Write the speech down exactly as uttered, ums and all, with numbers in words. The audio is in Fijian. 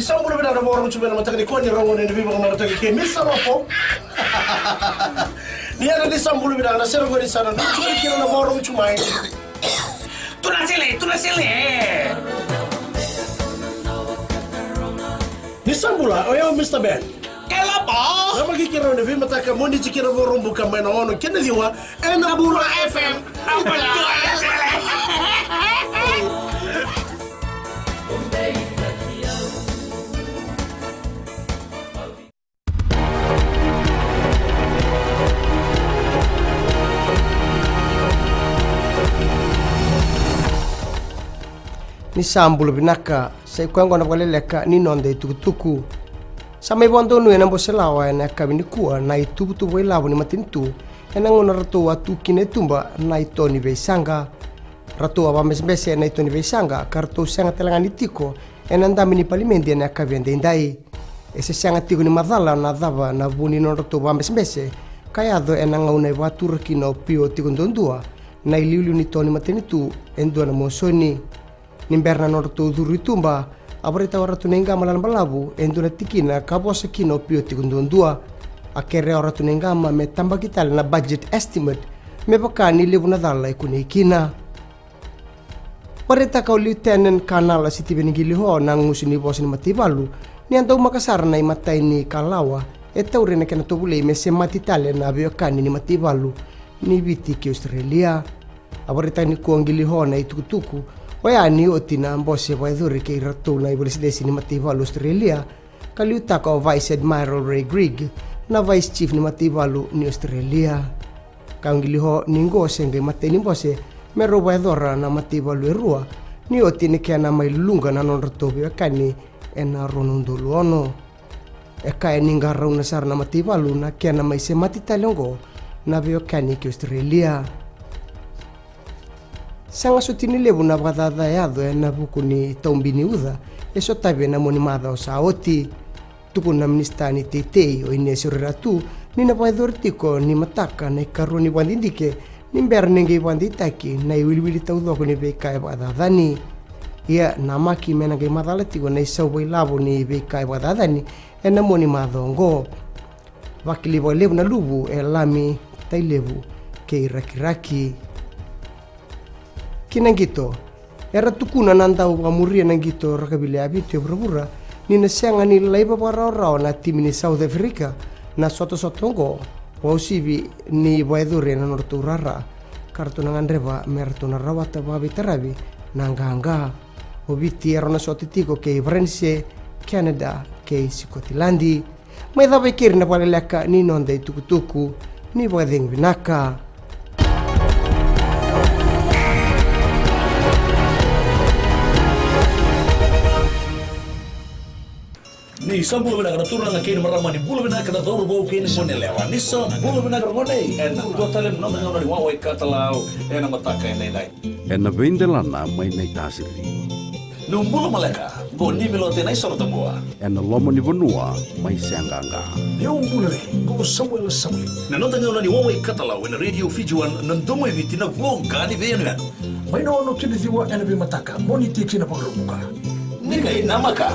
Sa bula vinaka na vakarorogo tu mai na mataka nikua, ni rogo ni na veivakamarautaki kei Misa Lopo. Ni yadra ni sa bula vinaka na sere qori sa na nuituri kina na vakarorogo tu mai. Tuna sele, tuna sele. Ni sa bula, o yau Mista Ben. Kelapa. Na maki kei rau na veimataka mo ni tiki na vakarorogo buka mai na ono kei na ciwa. Ena Bula F M. Ni sa bula vinaka, sa i koya oqo na vakaleleka ni noda itukutuku. Sa mai vakadonuya na bose lawa ena yakavi nikua na ituvatuva ilavo ni matanitu, ena gauna ratou a tu kina e tuba na ito ni veisaqa. Ratou a vakabesebese ena ito ni veisaqa ka ratou sega tale ga ni tiko ena dami ni palimedi ena yakavi edaidai. E se sega tiko ni macala na cava na vu ni nodratou vakabesebese ka yaco ena gauna e vakatura kina o Pio Tikoduadua na iliuliu ni to ni matanitu e dua na mosoni. Ni bera na nodratou curu i tuba, a vakaraitaka o Ratu Naiqama Lalabalavu e dua na tikina ka vosa kina o Pio Tikoduadua. A kerea o Ratu Naiqama me tabaki tale na budget estimate me vaka ni levu na cala e kunei kina. Vakaraitaka o Lieutenant Colonel Sitiveni Qiliho na gusu ni vosa ni mataivalu ni a daumaka sara na imatai ni kalawa e tauri ena kena tovolei me semati tale na veiwekani ni mataivalu ni Viti kei Australia. A vakaraitaka nikua o Qiliho na itukutuku oya ni oti na bose vakayacori kei iratou na ivakalesilesi ni mataivalu Australia, ka liutaka o Vice Admiral Ray Grigg na Vice Chief ni mataivalu ni Australia. Kaya o Qiliho ni qo se qai matai ni bose me rau vakayacora na mataivalu e rua ni oti ni kena mai luqa na nodratou veiwekani ena rua na udolu ono. E kaya ni qarauna sara na mataivalu na kena mai semati tale oqo na veiwekani ki Australia. Sa ga soti ni levu na vakacaca e yaco ena vuku ni taubi ni uca e sotavi ena mua ni macawa sa oti. Tukuna na minisita ni teitei o Inesia Ruiratu ni na vakayacori tiko ni mataka na ikarua ni vakadidike ni bera ni qai vakadeitaki na iwiliwili taucoko ni veika e vakacacani. Ia namaki me na qai macala tiko na isau vakailavo ni veika e vakacacani ena mua ni macawa oqo. Vakilai vakalevu na luvu e Lami, Tailevu kei Rakiraki. Ki na qito, era tukuna na dau vakamuria na qito rakavi le a vitu e vuravura ni na sega ni laiva vakarawarawa na timi ni South Africa na sotasota oqo, vakauasivi ni vakayacori ena nodratou rara ka ratou na gadreva me ratou na rawata vakaveitaravi na qaqa. O Viti e rau na sota tiko kei Varanise, Canada kei Sikotiladi. Mai cava e keri na vakaleleka ni noda itukutuku. Ni vakacegu vinaka. Ni sa bula vinaka na turaga kei na marama, ni bula vinaka na cauravou kei na goneyalewa. Ni sa bula vinaka na gone, ena dua tale na noda gauna ni wawa i katalau ena mataka edaidai. Ena veidelana mai na itasiri. Ni bula maleka, qo ni Milote na isoro tabua. Ena loma ni vanua mai Seaqaqa. Ni bula re, qo Samuela Samueli. Na noda gauna ni wawa i katalau ena Radio Fiji One, na domo i Viti, na voqa ni veiyanuyanu. Mai na ono ki na ciwa ena veimataka, mo ni tiki na vakarubuka. Ni qai namaka.